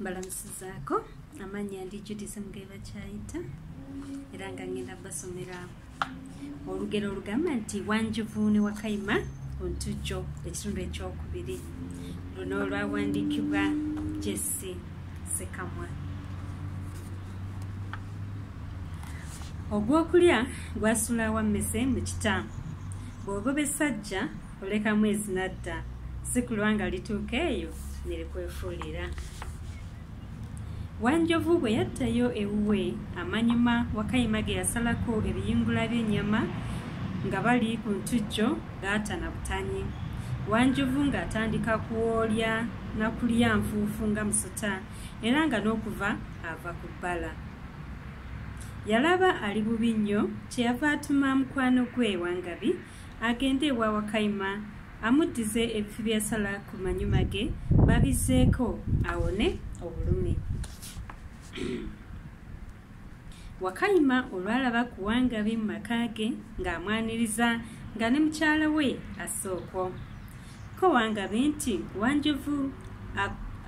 Mbalamusizaako amannya ndi Judith Mugabe Kyayita, era nga ngenda basomera olugero olugamba nti Wanjovu ne Wakayima ku ntujjo, ekitundu ekyokubiri. Luno olwawandiikibwa Jesse Ssekamwa. Ogw'okulya gwasula wammese mu kita. Bw'ogoba essajja olekamu ezinadda, si kulwa nga lituuka eyo ne likwefuulira. Wanjovu bwe yaddayo ewuwe, amanyuma Wakayima ge yasalako ebiyungula by'ennyama nga bali ku ntujjo gaatana butanyi. Wanjovu ng'atandika kuwoolya na kulya nfuufu nga musota, era nga n'okuva ava ku bbala. Yalaba ali bubi nnyo, kyeyava atuma mukwano gwe Wangabi agende ewa Wakayima amuddize ebifi bye yasala ku manyuma ge babizzeeko awone obulumi. Wakayima olwalaba ku Wangabi mu maka ge ng'amwaniriza nga ne mukyala we assa okwo. Ko Wangabi nti Wanjovu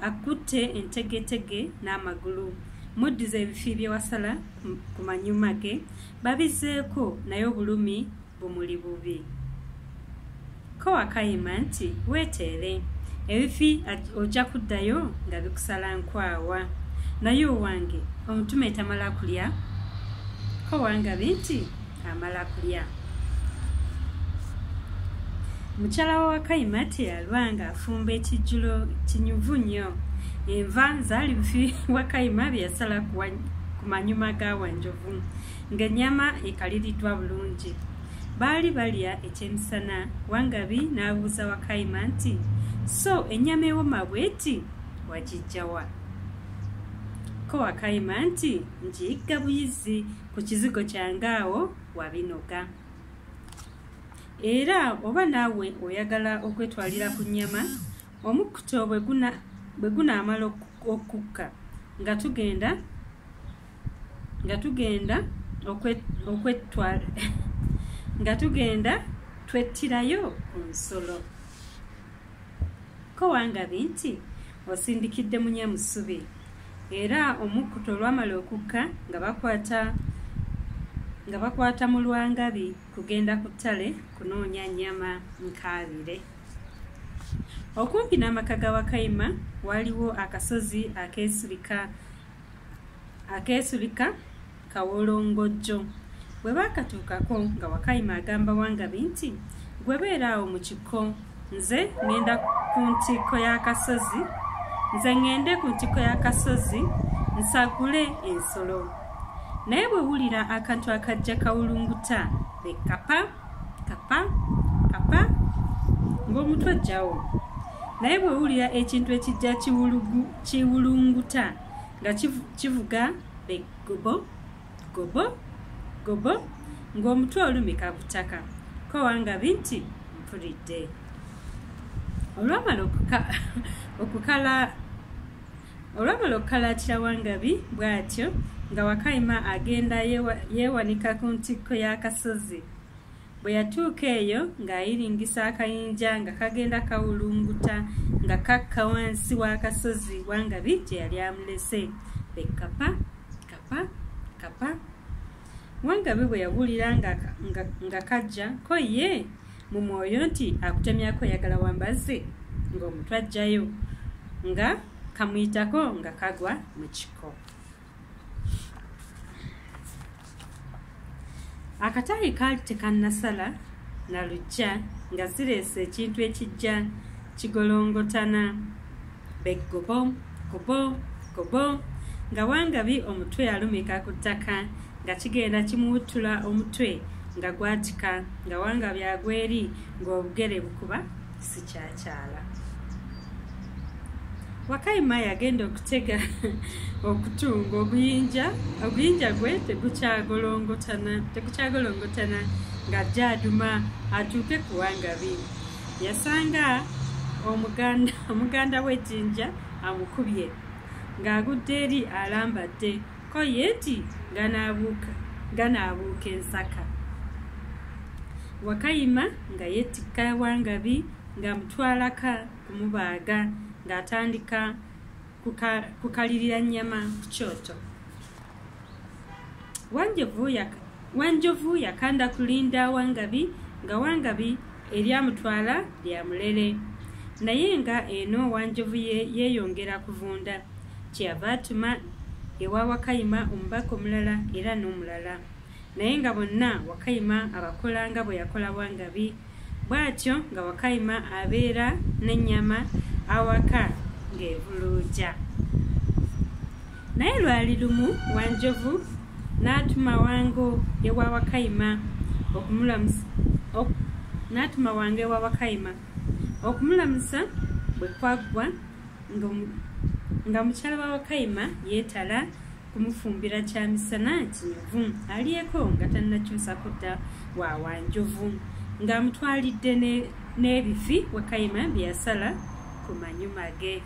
akutte entegetege n'amagulu, muddize ebifi bye wasala ku manyuma ge babizzeeko, naye obulumi bumuli bubi. Ko Wakayima nti weeteere, ebifi ojja kuddayo nga bikusala nkwawa, naye owange omutume tamala kulya. Ko Wangabi nti amala kulya. Mukyala wa Wakayima teyalwa ng'afumba ekijjulo kinyuvu nnyo. Enva zaali bifi Wakayima bye yasala ku manyuma ga Wanjovu, ng'ennyama ekaliriddwa bulungi. Baali balya ekyemisana, Wangabi n'abuuza Wakayima nti, so ennyama ewoma bw'eti wagiggya wa? Ko Wakayima nti ngiyigga buyizi ku kizigo kyange awo wabinoga. Era oba naawe oyagala okwetwalira ku nnyama, omukkuto bwe gunaamala okukka nga tugenda twettirayo ku nsolo. Ko Wangabi nti osindikidde munyamusubi. Era omukkuto olwamala okukka nga bakwata mu Lwangabi kugenda ku ttale kunoonya nnyama nkaabire. Okumpi n'amaka ga Wakayima waliwo akasozi akeesulika kawolongojjo. Bwe baakatuukako nga Wakayima agamba Wangabi nti gwe beera awo mu kikko, nze ŋŋende ku ntikko y'akasozi nsagule ensolo. Naye bwe wulira akantu akajja kawulunguta be kapa kapa kapa ng'omutwe ojjawo. Naye bwe wulira ekintu ekijja kiwulunguta nga kivuga be gobo gobo gobo ng'omutwe olumika butaka. Ko Wangabi nti mpulidde. Olwamala okukalaatira Wangabi bw'atyo nga Wakayima agenda yeewanika ku ntikko y'akasozi. Bwe yatuuka eyo ng'ayiringisa akayinja nga kagenda kawulunguta nga kakka wansi w'akasozi Wangabi gye yali amulese. Be kapa kapa kapa. Wangabi bwe yawulira nga kajja, ko ye mu mwoyo nti akutemyako oyagala wambaze, ng'omutwe ajjayo nga kamuyitako nga kagwa mu kiko. Akataayi kaali tekannasala na luggya nga zireese ekintu ekijja kigolongotana be gobo gobo gobo, nga Wangabi omutwe alumika ku ttaka nga kigenda kimuwuttula omutwe nga gwatika, nga Wangabi agwa eri ng'obugere bukuba si kyakyala. Wakayima yagenda okutega okutunga oguyinja gwe tegukyagolongotana ng'ajja aduma atuuke ku Wangabi. Yasanga omuganda w'ejjinja amukubye ng'agudde eri alambadde, ko ye nti ganaabuuka ensaka. Wakayima nga yeetikka Wangabi ng'amutwalaka kumubaaga ng'atandika kukalirira nnyama ku kyoto. Wanjovu yakanda kulinda Wangabi nga Wangabi eryamutwala lyamulere. Naye nga eno Wanjovu yeeyongera kuvunda. Kyeyava atuma ewa Wakayima omubaka omulala era n'omulala. Naye nga bonna Wakayima abakola nga bwe yakola Wangabi. Bw'atyo nga Wakayima abeera n'ennyama awaka ng'evuluuja. Naye lwali lumu Wanjovu n'atuma Wango ewa Wakayima okumulamusa bwe kwaggwa nga mukyala wa Wakayima yeetala kumufumbira kyamisana kinyuvu alyeko nga tannakyusa kudda wa Wanjovu, ng'amutwalidde n'ebifi Wakayima bye yasala ku manyuma ge.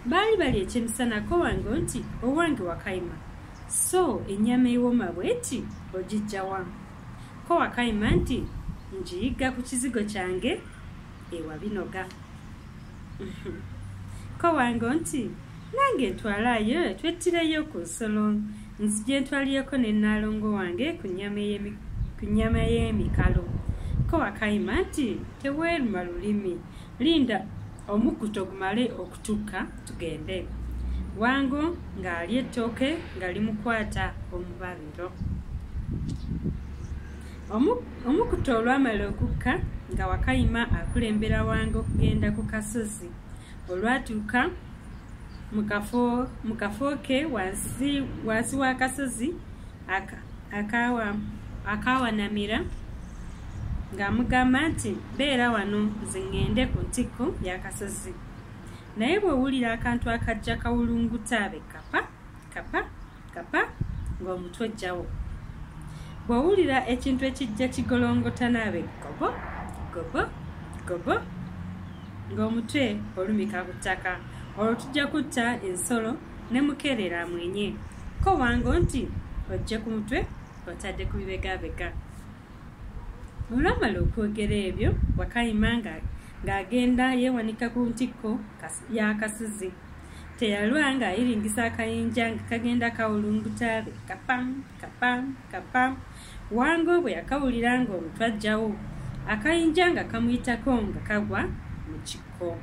Baali bali ekyemisana ko Wango nti, "Owange Wakayima, so ennyama ewooma bw'eti ogiggya wa?" Ko Wakayima nti, "Ngiyigga ku kizigo kyange ewa Binoga." Ko Wango nti, "Nange ntwalayo twettireyo ku nsolo, nzije ntwalireko ne Nnaalongo wange ku nnyama y'emikalo." Ko Wakayima nti, "Teweeruma lulimi, linda omukkuto gumale okutuuka tugende." Wango ng'alya ettooke nga limukwata omubabiro. Omukkuto olwamala okukka nga Wakayima akulembera Wango okugenda ku kasozi. Olwatuuka mu kafo ke wansi w'akasozi akawanamira ng'amugamba nti, "Beera wano nze ŋŋende ku ntikko y'akasozi." Naye bw'owulira akantu akajja kawulunguta be kapa kapa kapa ng'omutwe ojjawo. Bw'owulira ekintu ekijja kigolongota naabe gobo gobo gobo ng'omutwe olumika ku ttaka. Olwo tujja kutta ensolo ne mukeerera amwenye. Ko Wango nti, "Ojje ku mutwe otadde ku bibegabega." Olwamala okwogera ebyo, Wakayima ng'agenda yeewanika ku ntikko y'akasozi. Teyalwa ng'ayiringisa akayinja nga kagenda kawulunguta be kapam kapam kapam. Wango bwe yakawulira ng'omutwe ajjawo, akayinja nga kamuyitako nga kagwa mu kikko.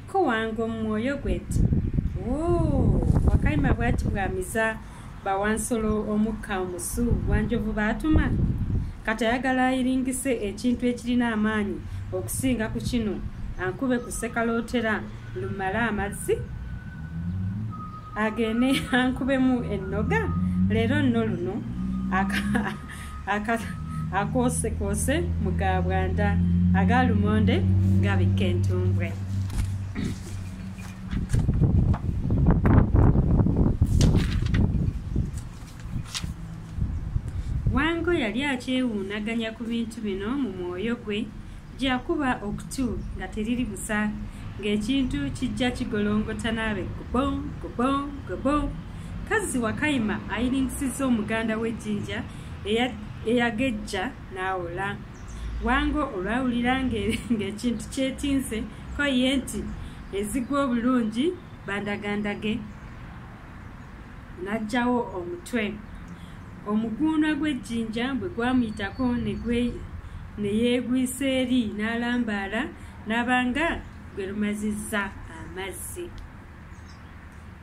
Ko Wango mu mwoyo gwe nti, "Woo, Wakayima bw'ati bw'amiza bawansolo omukka omusu Wanjovu baatuma. Kati ayagala ayiringise ekintu ekirina amaanyi okusinga ku kino, ankube ku ssekalootera lumale amazzi agende ankubemu ennoga. Leero nno luno akoosekoose mu ga bwanda aga lumonde gabikka entumbwe." Wango yali akyewuunaganya ku bintu bino mu mwoyo gwe gyakuba okutu nga teriri busa, ng'ekintu kijja kigolongota naabe gobo gobo gobo. Kazzi Wakayima ayiringisizza omuganda w'ejjinja eyagejja n'awola. Wango olwawulira ng'ekintu kyetinze ko ye nti, "Ezigwa obulungi bandagandage," n'aggyawo omutwe. Omuguunwa gw'ejjinja bwe gwamuyitako ne yeegwisa eri n'alambaala n'abanga gwe lumazizza amazzi.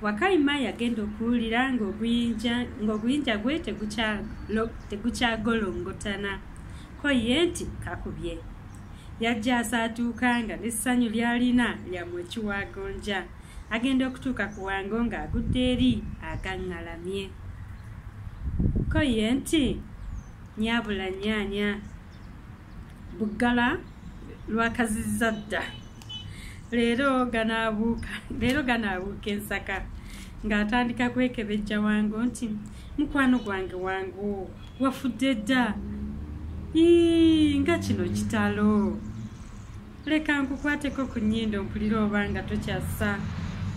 Wakayima yagenda okuwulira ng'oguyinja gwe tegukyagolongotana. Ko ye nti, "Kakubye." Yajja asaatuuka nga n'essanyu ly'alina lya mweki wa gonja. Agenda okutuuka ku Wango ng'agudde eri agaŋŋalamye. Ko ye nti, "Nnyabula nnyaanya, buggala lwakazizza dda. Leero ganaabuuka ensaka." Ng'atandika kwekebejja Wango nti, "Mukwano gwange Wango, wafudde dda? Ii, nga kino kitalo. Leka nkukwateko ku nnyindo mpulire oba nga tokyassa.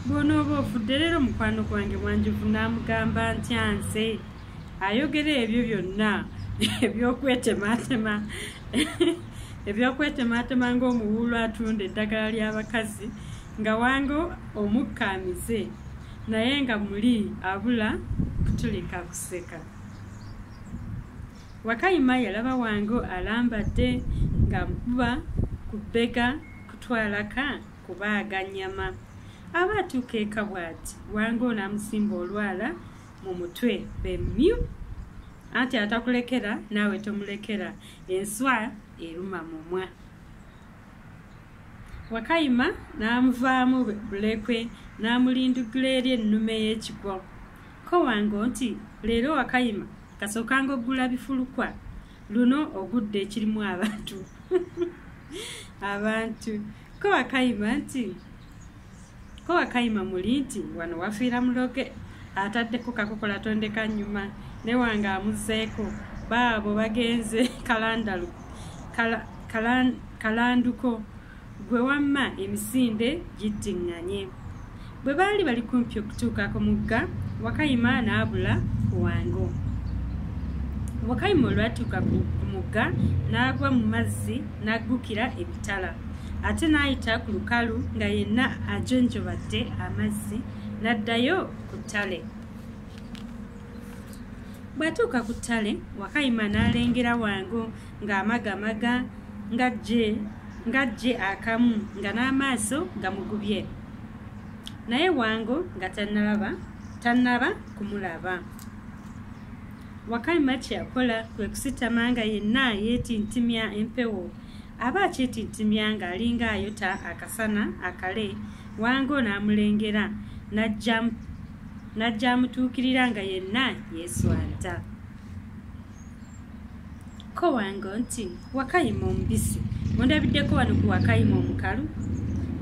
Bw'onooba ofudde leero mukwano gwange Wanjovu n'amugamba ntya nze?" Ayogera ebyo byonna ebyokwetematema ng'omuwuulu atunda eddagala ly'abakazi Nga Wango omukka amize, naye nga muli abula kutulika kuseka. Wakayima yalaba Wango alambadde ng'amukuba ku bbega kutwalaka kubaaga nnyama. Aba atuuka eka bw'ati, Wango n'amusimba olwala mu mutwe be mmyu. Anti atakulekera naawe tomulekera, enswa eruma mumwa. Wakayima n'amuvaamu bulekwe n'amulindugula eri ennume y'ekigwo. Ko Wango nti leero Wakayima kasookanga oggula bifulukwa, luno ogudde ekirimu abantu. Abantu. Ko Wakayima nti ko Wakayima muli nti wano wafiira muloge, ataddeko kakokola tondeka nnyuma, ne Wango amuzzeeko baabo bagenze kalanduko gwe wamma emisinde giddiŋŋanye. Bwe baali bali kumpi okutuuka ku mugga, Wakayima n'abula ku Wango. Wakayima olwatuuka ku mugga n'agwa mu mazzi n'aggukira ebitala, ate n'ayita ku lukalu nga yenna ajonjobadde amazzi n'addayo ku ttale. Bw'atuuka ku ttale, Wakayima n'alengera Wango ng'amagamaga ng'aggye akamu nga n'amaaso gamugubye. Naye Wango nga tannaba kumulaba. Wakayima kye yakola kwe kusitama nga yenna yeetintimya empewo. Aba akyetintimya ng'alinga ayota akasana akale, Wango n'amulengera n'ajja amutuukirira nga yenna yeeswanta. Ko Wango nti Wakayima omubisi, ondabiddeko wano ku Wakayima omukalu?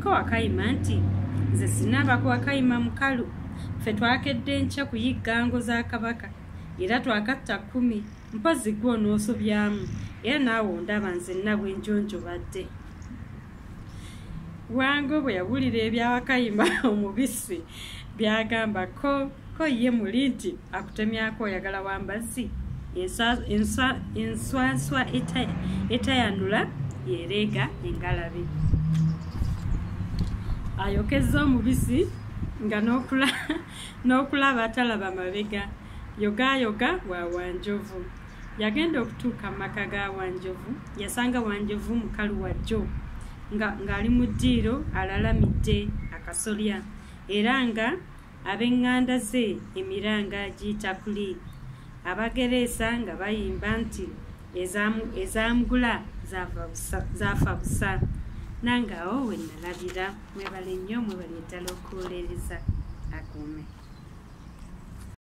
Ko Wakayima nti nze sinaba ku Wakayima mukalu, ffe twakedde nkya kuyigga ngo za Kabaka, era twakatta 10, mpozzi ggwe onoosobyamu, era naawe ondaba nzenna bwe njonjobadde. Wango bwe yawulira ebya Wakayima omubisi by'agamba ko ye muli nti akutemyako oyagala wambazzi, enswanswa etayanula yereega engalabi. Ayokezza omubisi nga n'okulaba atalaba mabega, yogaayoga wa Wanjovu. Yagenda okutuuka mu maka ga Wanjovu, yasanga Wanjovu mukalu wa jjo ng'ali mu ddiiro alalamidde akasolya, era nga ab'eŋŋanda ze emiranga giyita kuli. Abagereesa nga bayimba nti ezamugula zaafa busa. Nange awo we nalabira. Mwebale nnyo, mwebale ddala okuwolereza. Akuume.